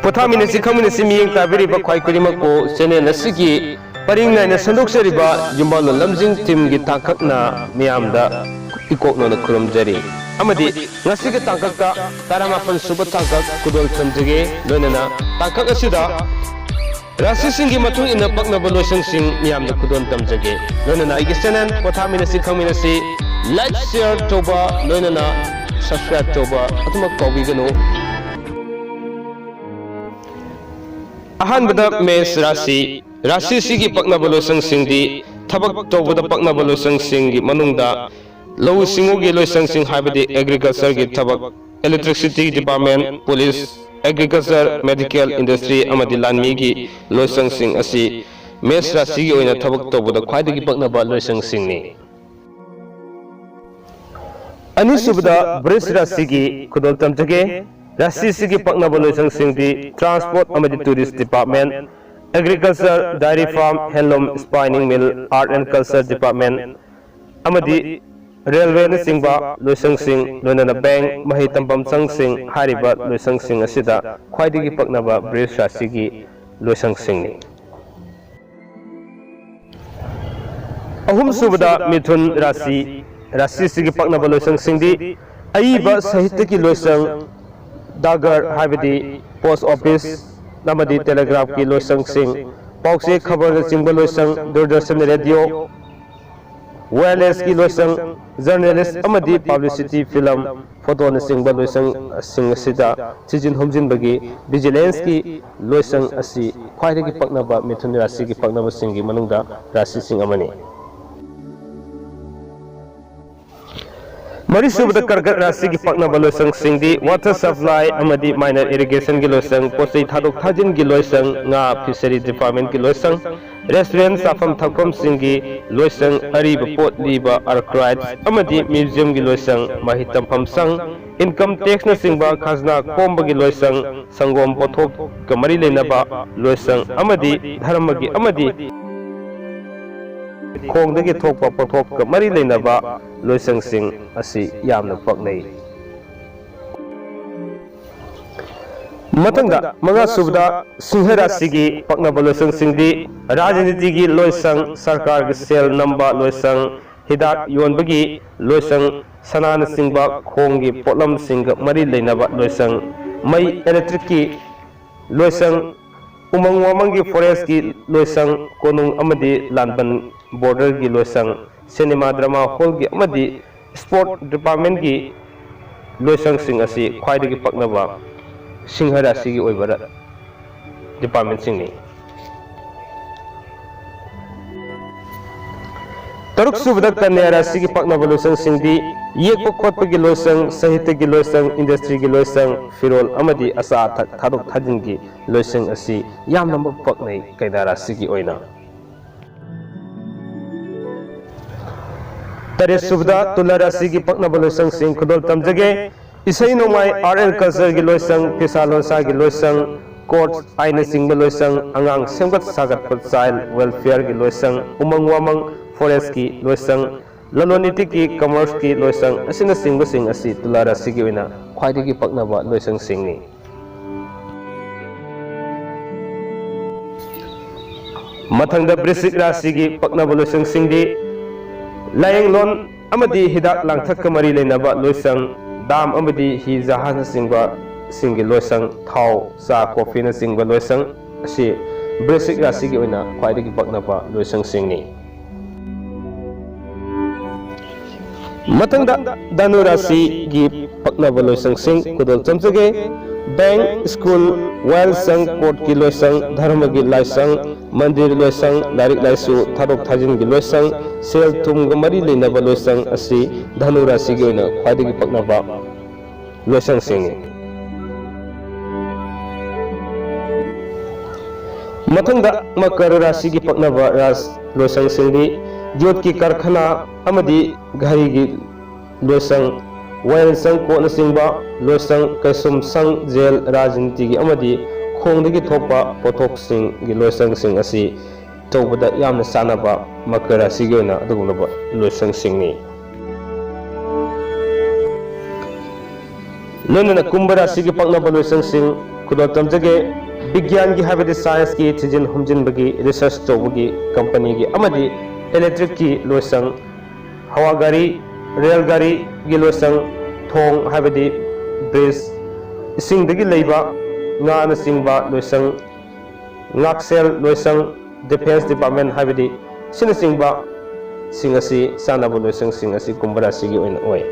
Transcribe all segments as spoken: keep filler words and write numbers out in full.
ꯄꯣꯊꯥꯃꯤꯟꯅꯁꯤ ꯈꯪꯃꯤꯟꯅꯁꯤ ꯃꯤꯠꯌꯦꯡ ꯇꯥꯕꯤꯔꯤꯕ ꯈ꯭ꯋꯥꯏ ꯈꯨꯗꯤꯡꯃꯛꯄꯨ ꯆꯦꯅꯦꯜ ꯑꯁꯤꯒꯤ ꯄꯔꯤꯡ ꯅꯥꯏꯅ ꯁꯟꯗꯣꯛꯆꯔꯤꯕ ꯌꯨꯝꯕꯥꯜꯂꯣꯟ ꯂꯝꯖꯤꯡ ꯇꯤꯝꯒꯤ ꯇꯥꯡꯀꯛꯅ ꯃꯤꯌꯥꯝꯗ ꯏꯀꯣꯛꯅꯅ ꯈꯨꯔꯨꯝꯖꯔꯤ꯫ ꯑꯃꯗꯤ ꯉꯁꯤꯒꯤ ꯇꯥꯡꯀꯛꯇ ꯇꯔꯥꯃꯥꯄꯟ ꯁꯨꯕ ꯇꯥꯡꯀꯛ ꯈꯨꯗꯣꯜ ꯊꯝꯖꯒꯦ꯫ ꯂꯣꯏꯅꯅ ꯇꯥꯡꯀꯛ ꯑꯁꯤꯗ ꯔꯥꯁꯤꯁꯤꯡꯒꯤ ꯃꯇꯨꯡ ꯏꯟꯅ ꯄꯛꯅꯕ ꯂꯣꯏꯁꯪꯁꯤꯡ ꯃꯤꯌꯥꯝꯗ ꯈꯨꯗꯣꯜ ꯇꯝꯖꯒꯦ꯫ ꯂꯣꯏꯅꯅ ꯑꯩꯒꯤ ꯆꯦꯅꯦꯜ ꯄꯣꯊꯥꯃꯤꯟꯅꯁꯤ ꯈꯪꯃꯤꯟꯅꯁꯤ ꯂꯥꯏꯛ, ꯁꯤꯌꯔ ꯇꯧꯕ, ꯂꯣꯏꯅꯅ ꯁꯕꯁꯀ꯭ꯔꯥꯏꯕ ꯇꯧꯕ ꯑꯗꯨꯃꯛ ꯀꯥꯎꯕꯤꯒꯅꯨ꯫ ꯑꯍꯥꯟꯕꯗ ꯃꯦꯁ ꯔꯥꯁꯤ꯫ ꯔꯥꯁꯤꯁꯤꯒꯤ ꯄꯛꯅꯕ ꯂꯣꯏꯁꯪꯁꯤꯡꯗꯤ ꯊꯕꯛ ꯇꯧꯕꯗ ꯄꯛꯅꯕ ꯂꯣꯏꯁꯪꯁꯤꯡꯒꯤ ꯃꯅꯨꯡꯗ ꯂꯧꯎ ꯁꯤꯡꯎꯒꯤ ꯂꯣꯏꯁꯪꯁꯤꯡ, ꯍꯥꯏꯕꯗꯤ ꯑꯦꯒ꯭ꯔꯤꯀꯜꯆꯔꯒꯤ ꯊꯕꯛ, electricity department, police, agriculture, medical, industry ꯑꯃꯗꯤ ꯂꯥꯟꯃꯤꯒꯤ ꯂꯣꯏꯁꯪꯁꯤꯡ ꯑꯁꯤ ꯃꯦꯁ ꯔꯥꯁꯤꯒꯤ ꯑꯣꯏꯅ ꯊꯕꯛ ꯇꯧꯕꯗ ꯈ꯭ꯋꯥꯏꯗꯒꯤ ꯄꯛꯅꯕ ꯂꯣꯏꯁꯪꯁꯤꯡꯅꯤ꯫ ꯑꯅꯤꯁꯨꯕꯗ ꯕ꯭ꯔꯤꯖ ꯔꯥꯁꯤꯒꯤ ꯈꯨꯗꯣꯜ ꯇꯝꯖꯒꯦ꯫ ꯔꯥꯁꯤꯁꯤꯒꯤ ꯄꯛꯅꯕ ꯂꯣꯏꯁꯪꯁꯤꯡꯗꯤ ꯇ꯭ꯔꯥꯟꯁꯄꯣꯔꯠ ꯑꯃꯗꯤ tourism department, agriculture, dairy farm, ꯍꯦꯟꯂꯨꯝ, spinning mill, art and culture department ꯑꯃꯗꯤ ꯔꯦꯜꯋꯦꯅꯆꯤꯡꯕ ꯂꯣꯏꯁꯪꯁꯤꯡ, ꯂꯣꯏꯅꯅ ꯕꯦꯡꯛ, ꯃꯍꯩ ꯇꯝꯐꯝ ꯁꯪꯁꯤꯡ, ꯍꯥꯏꯔꯤꯕ ꯂꯣꯏꯁꯪꯁꯤꯡ ꯑꯁꯤꯗ ꯈ꯭ꯋꯥꯏꯗꯒꯤ ꯄꯛꯅꯕ ꯕ꯭ꯔꯤꯖ ꯔꯥꯁꯤꯒꯤ ꯂꯣꯏꯁꯪꯁꯤꯡꯅꯤ꯫ ꯑꯍꯨꯝꯁꯨꯕꯗ ꯃꯤꯊꯨꯟ ꯔꯥꯁꯤ꯫ ꯔꯥꯁꯤꯁꯤꯒꯤ ꯄꯛꯅꯕ ꯂꯣꯏꯁꯪꯁꯤꯡꯗꯤ ꯑꯏꯕ ꯁꯥꯍꯤꯇ꯭ꯌꯒꯤ ꯂꯣꯏꯁꯪ, ꯗꯥꯒꯔ ꯍꯥꯏꯕꯗꯤ ꯄꯣꯁ ꯑꯣꯐꯤꯁ ꯑꯃꯗꯤ ꯇꯦꯂꯦꯒ꯭ꯔꯥꯐꯀꯤ ꯂꯣꯏꯁꯪꯁꯤꯡ, ꯄꯥꯎꯆꯦ ꯈꯕꯔꯅꯆꯤꯡꯕ ꯂꯣꯏꯁꯪ, ꯗꯨꯔꯗꯔꯁꯟ ꯔꯦꯗꯤꯑꯣ, ꯋꯥꯌꯔꯂꯦꯁꯀꯤ ꯂꯣꯏꯁꯪ, ꯖꯔꯅꯦꯂꯤꯁ ꯑꯃꯗꯤ ꯄꯕ꯭ꯂꯤꯁꯤꯇꯤ, ꯐꯤꯂꯝ, ꯐꯣꯇꯣꯅꯆꯤꯡꯕ ꯂꯣꯏꯁꯪꯁꯤꯡ ꯑꯁꯤꯗ ꯊꯤꯖꯤꯟ ꯍꯨꯝꯖꯤꯟꯕꯒꯤ ꯚꯤꯖꯤꯂꯦꯟꯁꯀꯤ ꯂꯣꯏꯁꯪ ꯑꯁꯤ ꯈ꯭ꯋꯥꯏꯗꯒꯤ ꯄꯛꯅꯕ ꯃꯤꯊꯨꯟ ꯔꯥꯁꯤꯒꯤ ꯄꯛꯅꯕꯁꯤꯡꯒꯤ ꯃꯅꯨꯡꯗ ꯔꯥꯁꯤꯁꯤꯡ ꯑꯃꯅꯤ꯫ ꯃꯔꯤꯁꯨꯕꯗ ꯀꯔꯀꯠ ꯔꯥꯁꯤꯒꯤ ꯄꯛꯅꯕ ꯂꯣꯏꯁꯪꯁꯤꯡꯗꯤ ꯋꯥꯇꯔ ꯁꯄ꯭ꯂꯥꯏ ꯑꯃꯗꯤ ꯃꯥꯏꯅꯔ ꯏꯔꯤꯒꯦꯁꯟꯒꯤ ꯂꯣꯏꯁꯪ, ꯄꯣꯠꯆꯩ ꯊꯥꯗꯣꯛ ꯊꯥꯖꯤꯟꯒꯤ ꯂꯣꯏꯁꯪ, ꯉꯥ ꯐꯤꯁꯔꯤ ꯗꯤꯄꯥꯔꯠꯃꯦꯟꯒꯤ ꯂꯣꯏꯁꯪ, ꯔꯦꯁꯇꯨꯔꯦꯟ, ꯆꯥꯐꯝ ꯊꯛꯐꯝꯁꯤꯡꯒꯤ ꯂꯣꯏꯁꯪ, ꯑꯔꯤꯕ ꯄꯣꯠ ꯂꯤꯕ ꯑꯥꯔꯀꯥꯏꯚꯁ ꯑꯃꯗꯤ ꯃ꯭ꯌꯨꯖꯤꯌꯝꯒꯤ ꯂꯣꯏꯁꯪ, ꯃꯍꯩ ꯇꯝꯐꯝ ꯁꯪ, ꯏꯟꯀꯝ ꯇꯦꯛꯁꯅꯆꯤꯡꯕ ꯈꯖꯅꯥ ꯈꯣꯝꯕꯒꯤ ꯂꯣꯏꯁꯪ, ꯁꯪꯒꯣꯝ ꯄꯣꯠꯊꯣꯛꯀ ꯃꯔꯤ ꯂꯩꯅꯕ ꯂꯣꯏꯁꯪ ꯑꯃꯗꯤ ꯙꯔꯃꯒꯤ ꯑꯃꯗꯤ ꯈꯣꯡꯗꯒꯤ ꯊꯣꯛꯄ ꯄꯣꯠꯊꯣꯛꯀ ꯃꯔꯤ ꯂꯩꯅꯕ ꯂꯣꯏꯁꯪꯁꯤꯡ ꯑꯁꯤ ꯌꯥꯝꯅ ꯄꯛꯅꯩ꯫ ꯃꯊꯪꯗ ꯃꯉꯥ ꯁꯨꯕꯗ ꯁꯤꯡꯍ ꯔꯥꯁꯤꯒꯤ ꯄꯛꯅꯕ ꯂꯣꯏꯁꯪꯁꯤꯡꯗꯤ ꯔꯥꯖꯅꯤꯇꯤꯒꯤ ꯂꯣꯏꯁꯪ, ꯁꯔꯀꯥꯔꯒꯤ ꯁꯦꯜ ꯅꯝꯕ ꯂꯣꯏꯁꯪ, ꯍꯤꯗꯥꯛ ꯌꯣꯟꯕꯒꯤ ꯂꯣꯏꯁꯪ, ꯁꯅꯥꯅꯆꯤꯡꯕ ꯈꯣꯡꯒꯤ ꯄꯣꯠꯂꯝꯁꯤꯡꯒ ꯃꯔꯤ ꯂꯩꯅꯕ ꯂꯣꯏꯁꯪ, ꯃꯩ electricꯀꯤ ꯂꯣꯏꯁꯪ, ꯎꯃꯪ ꯋꯥꯃꯪꯒꯤ forestꯀꯤ ꯂꯣꯏꯁꯪ, ꯀꯣꯅꯨꯡ ꯑꯃꯗꯤ ꯂꯥꯟꯕꯟ borderꯒꯤ ꯂꯣꯏꯁꯪ, cinema drama hallꯒꯤ ꯑꯃꯗꯤ sport departmentꯀꯤ ꯂꯣꯏꯁꯪꯁꯤꯡ ꯑꯁꯤ ꯈ꯭ꯋꯥꯏꯗꯒꯤ ꯄꯛꯅꯕ ꯁꯤꯡꯍ ꯔꯥꯁꯤꯒꯤ ꯑꯣꯏꯕ ꯔ-, departmentꯁꯤꯡꯅꯤ꯫ ꯇꯔꯨꯛ ꯁꯨꯕꯗ ꯀꯟꯌꯥ ꯔꯥꯁꯤꯒꯤ ꯄꯛꯅꯕ ꯂꯣꯏꯁꯪꯁꯤꯡꯗꯤ ꯌꯦꯛꯄ ꯈꯣꯠꯄꯒꯤ ꯂꯣꯏꯁꯪ, ꯁꯥꯍꯤꯇ꯭ꯌꯒꯤ ꯂꯣꯏꯁꯪ, industryꯒꯤ ꯂꯣꯏꯁꯪ, ꯐꯤꯔꯣꯜ ꯑꯃꯗꯤ ꯑꯆꯥ ꯑꯊꯛ ꯊꯥꯗꯣꯛ ꯊꯥꯖꯤꯟꯒꯤ ꯂꯣꯏꯁꯪ ꯑꯁꯤ ꯌꯥꯝꯅꯃꯛ ꯄꯛꯅꯩ ꯀꯟꯌꯥ ꯔꯥꯁꯤꯒꯤ ꯑꯣꯏꯅ꯫ ꯇꯔꯦꯠ ꯁꯨꯕꯗ ꯇꯨꯂꯥ ꯔꯥꯁꯤꯒꯤ ꯄꯛꯅꯕ ꯂꯣꯏꯁꯪꯁꯤꯡ ꯈꯨꯗꯣꯜ ꯇꯝꯖꯒꯦ꯫ ꯏꯁꯩ ꯅꯣꯡꯃꯥꯏ, art and cultureꯒꯤ ꯂꯣꯏꯁꯪ, ꯐꯤꯁꯥ ꯂꯣꯟꯁꯥꯒꯤ ꯂꯣꯏꯁꯪ, court, ꯑꯥꯏꯟꯅꯆꯤꯡꯕ ꯂꯣꯏꯁꯪ, ꯑꯉꯥꯡ ꯁꯦꯝꯒꯠ ꯁꯥꯒꯠꯄ, child welfareꯒꯤ ꯂꯣꯏꯁꯪ, ꯎꯃꯪ ꯋꯥꯃꯪ, forestꯀꯤ ꯂꯣꯏꯁꯪ, ꯂꯂꯣꯟ ꯏꯇꯤꯛꯀꯤ, commerceꯀꯤ ꯂꯣꯏꯁꯪ ꯑꯁꯤꯅꯆꯤꯡꯕꯁꯤꯡ ꯑꯁꯤ ꯇꯨꯂꯥ ꯔꯥꯁꯤꯒꯤ ꯑꯣꯏꯅ ꯈ꯭ꯋꯥꯏꯗꯒꯤ ꯄꯛꯅꯕ ꯂꯣꯏꯁꯪꯁꯤꯡꯅꯤ꯫ ꯃꯊꯪꯗ ꯕ꯭ꯔꯤꯁꯤꯛ ꯔꯥꯁꯤꯒꯤ ꯄꯛꯅꯕ ꯂꯣꯏꯁꯪꯁꯤꯡꯗꯤ ꯂꯥꯌꯦꯡꯂꯣꯟ ꯑꯃꯗꯤ ꯍꯤꯗꯥꯛ ꯂꯥꯡꯊꯛꯀ ꯃꯔꯤ ꯂꯩꯅꯕ ꯂꯣꯏꯁꯪ, dam ꯑꯃꯗꯤ ꯍꯤ ꯖꯍꯥꯖꯅꯆꯤꯡꯕꯁꯤꯡꯒꯤ ꯂꯣꯏꯁꯪ, ꯊꯥꯎ, ꯆꯥ, coffeeꯅꯆꯤꯡꯕ ꯂꯣꯏꯁꯪ ꯑꯁꯤ ꯕ꯭ꯔꯤꯁꯤꯛ ꯔꯥꯁꯤꯒꯤ ꯑꯣꯏꯅ ꯈ꯭ꯋꯥꯏꯗꯒꯤ ꯄꯛꯅꯕ ꯂꯣꯏꯁꯪꯁꯤꯡꯅꯤ꯫ ꯃꯊꯪꯗ ꯙꯅꯨ ꯔꯥꯁꯤꯒꯤ ꯄꯛꯅꯕ ꯂꯣꯏꯁꯪꯁꯤꯡ ꯈꯨꯗꯣꯜ ꯆꯝꯖꯒꯦ꯫ Bank, school, ꯋꯥꯌꯦꯜꯁꯪ, courtꯀꯤ ꯂꯣꯏꯁꯪ, ꯙꯔꯃꯒꯤ ꯂꯥꯏꯁꯪ, ꯃꯟꯗꯤꯔ ꯂꯣꯏꯁꯪ, ꯂꯥꯏꯔꯤꯛ ꯂꯥꯏꯁꯨ, ꯊꯥꯗꯣꯛ ꯊꯥꯖꯤꯟꯒꯤ ꯂꯣꯏꯁꯪ, ꯁꯦꯜ ꯊꯨꯝꯒ ꯃꯔꯤ ꯂꯩꯅꯕ ꯂꯣꯏꯁꯪ ꯑꯁꯤ ꯙꯅꯨ ꯔꯥꯁꯤꯒꯤ ꯑꯣꯏꯅ ꯈ꯭ꯋꯥꯏꯗꯒꯤ ꯄꯛꯅꯕ ꯂꯣꯏꯁꯪꯁꯤꯡꯅꯤ꯫ ꯃꯊꯪꯗ ꯃꯀꯔ ꯔꯥꯁꯤꯒꯤ ꯄꯛꯅꯕ ꯔꯥꯁ ꯂꯣꯏꯁꯪꯁꯤꯡꯗꯤ ꯌꯣꯠꯀꯤ ꯀꯔꯈꯅꯥ ꯑꯃꯗꯤ ꯘꯔꯤꯒꯤ ꯂꯣꯏꯁꯪ, ꯋꯥꯌꯦꯜꯁꯪ, courtꯅꯆꯤꯡꯕ ꯂꯣꯏꯁꯪ, ꯀꯩꯁꯨꯝꯁꯪ, jail, ꯔꯥꯖꯅꯤꯇꯤꯒꯤ ꯑꯃꯗꯤ ꯈꯣꯡꯗꯒꯤ ꯊꯣꯛꯄ ꯄꯣꯠꯊꯣꯛꯁꯤꯡꯒꯤ ꯂꯣꯏꯁꯪꯁꯤꯡ ꯑꯁꯤ ꯇꯧꯕꯗ ꯌꯥꯝꯅ ꯆꯥꯟꯅꯕ ꯃꯀꯔ ꯔꯥꯁꯤꯒꯤ ꯑꯣꯏꯅ ꯑꯗꯨꯒꯨꯝꯂꯕ ꯂꯣꯏꯁꯪꯁꯤꯡꯅꯤ꯫ ꯂꯣꯏꯅꯅ ꯀꯨꯝꯚ ꯔꯥꯁꯤꯒꯤ ꯄꯛꯅꯕ ꯂꯣꯏꯁꯪꯁꯤꯡ ꯈꯨꯗꯣꯜ ꯇꯝꯖꯒꯦ꯫ ꯕꯤꯒ꯭ꯌꯥꯟꯒꯤ ꯍꯥꯏꯕꯗꯤ ꯁꯥꯏꯟꯁꯀꯤ ꯊꯤꯖꯤꯟ ꯍꯨꯝꯖꯤꯟꯕꯒꯤ, ꯔꯤꯁꯔꯁ ꯇꯧꯕꯒꯤ ꯀꯝꯄꯅꯤꯒꯤ ꯑꯃꯗꯤ ꯏꯂꯦꯛꯇ꯭ꯔꯤꯛꯀꯤ ꯂꯣꯏꯁꯪ, ꯍꯋꯥ ꯒꯥꯔꯤ, ꯔꯦꯜ ꯒꯥꯔꯤꯒꯤ ꯂꯣꯏꯁꯪ, ꯊꯣꯡ ꯍꯥꯏꯕꯗꯤ ꯕ꯭ꯔꯤꯖ, ꯏꯁꯤꯡꯗꯒꯤ ꯂꯩꯕ ꯉꯥꯅꯆꯤꯡꯕ ꯂꯣꯏꯁꯪ, ꯉꯥꯛꯁꯦꯜ ꯂꯣꯏꯁꯪ, ꯗꯤꯐꯦꯟꯁ ꯗꯤꯄꯥꯔꯠꯃꯦꯟ ꯍꯥꯏꯕꯗꯤ ꯑꯁꯤꯅꯆꯤꯡꯕꯁꯤꯡ ꯑꯁꯤ ꯆꯥꯟꯅꯕ ꯂꯣꯏꯁꯪꯁꯤꯡ ꯑꯁꯤ ꯀꯨꯝꯚ ꯔꯥꯁꯤꯒꯤ ꯑꯣꯏꯅ ꯑꯣꯏ꯫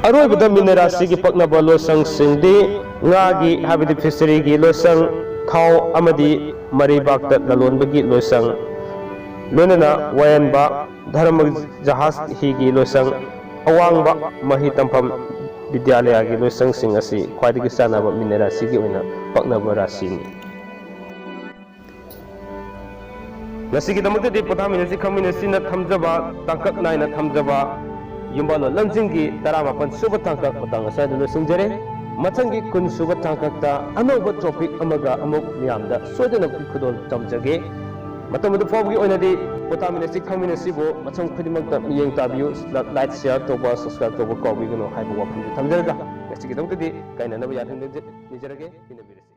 ꯑꯔꯣꯏꯕꯗ ꯃꯤꯅ ꯔꯥꯁꯤꯒꯤ ꯄꯛꯅꯕ ꯂꯣꯏꯁꯪꯁꯤꯡꯗꯤ ꯉꯥꯒꯤ ꯍꯥꯏꯕꯗꯤ ꯐꯤꯁꯔꯤꯒꯤ ꯂꯣꯏꯁꯪ, ꯊꯥꯎ ꯑꯃꯗꯤ ꯃꯔꯩꯕꯥꯛꯇ ꯂꯂꯣꯟꯕꯒꯤ ꯂꯣꯏꯁꯪ, ꯂꯣꯏꯅꯅ ꯋꯥꯌꯦꯟꯕ ꯙꯔꯃ ꯖꯍꯥꯖ ꯍꯤꯒꯤ ꯂꯣꯏꯁꯪ, ꯑꯋꯥꯡꯕ ꯃꯍꯩ ꯇꯝꯐꯝ ꯕꯤꯗ꯭ꯌꯥꯂꯌꯥꯒꯤ ꯂꯣꯏꯁꯪꯁꯤꯡ ꯑꯁꯤ ꯈ꯭ꯋꯥꯏꯗꯒꯤ ꯆꯥꯟꯅꯕ ꯃꯤꯅ ꯔꯥꯁꯤꯒꯤ ꯑꯣꯏꯅ ꯄꯛꯅꯕ ꯔꯥꯁꯤꯅꯤ꯫ ꯉꯁꯤꯒꯤꯗꯃꯛꯇꯗꯤ ꯄꯣꯊꯥꯃꯤꯟꯅꯁꯤ ꯈꯪꯃꯤꯟꯅꯁꯤꯅ ꯊꯝꯖꯕ, ꯇꯥꯡꯀꯛ ꯅꯥꯏꯅ ꯊꯝꯖꯕ ꯌꯨꯝꯕꯥꯜꯂꯣꯟ ꯂꯝꯖꯤꯡꯒꯤ ꯇꯔꯥꯃꯥꯄꯟ ꯁꯨꯕ ꯇꯥꯡꯀꯛ ꯃꯇꯥꯡ ꯑꯁ꯭ꯋꯥꯏꯗ ꯂꯣꯏꯁꯤꯟꯖꯔꯦ꯫ ꯃꯊꯪꯒꯤ ꯀꯨꯟ ꯁꯨꯕ ꯇꯥꯡꯀꯛꯇ ꯑꯅꯧꯕ ꯇꯣꯄꯤꯛ ꯑꯃꯒ ꯑꯃꯨꯛ ꯃꯤꯌꯥꯝꯗ ꯁꯣꯏꯗꯅ ꯈꯨꯗꯣꯜ ꯇꯝꯖꯒꯦ꯫ ꯃꯇꯝ ꯑꯗꯨ ꯐꯥꯎꯕꯒꯤ ꯑꯣꯏꯅꯗꯤ ꯄꯣꯊꯥꯃꯤꯟꯅꯁꯤ ꯈꯪꯃꯤꯟꯅꯁꯤꯕꯨ ꯃꯊꯪ ꯈꯨꯗꯤꯡꯃꯛꯇ ꯃꯤꯠꯌꯦꯡ ꯇꯥꯕꯤꯌꯨ꯫ ꯂꯥꯏꯛ, ꯁꯤꯌꯥꯔ ꯇꯧꯕ, ꯁꯕꯁꯀ꯭ꯔꯥꯏꯕ ꯇꯧꯕ ꯀꯥꯎꯕꯤꯒꯅꯨ ꯍꯥꯏꯕ ꯋꯥꯐꯝꯗꯨ ꯊꯝꯖꯔꯒ ꯉꯁꯤꯒꯤꯗꯃꯛꯇꯗꯤ ꯀꯥꯏꯅꯅꯕ ꯌꯥꯊꯪ ꯅꯤꯖ-, ꯅꯤꯖꯔꯒꯦ꯫ ꯏꯟꯅꯕꯤꯔꯁꯤ꯫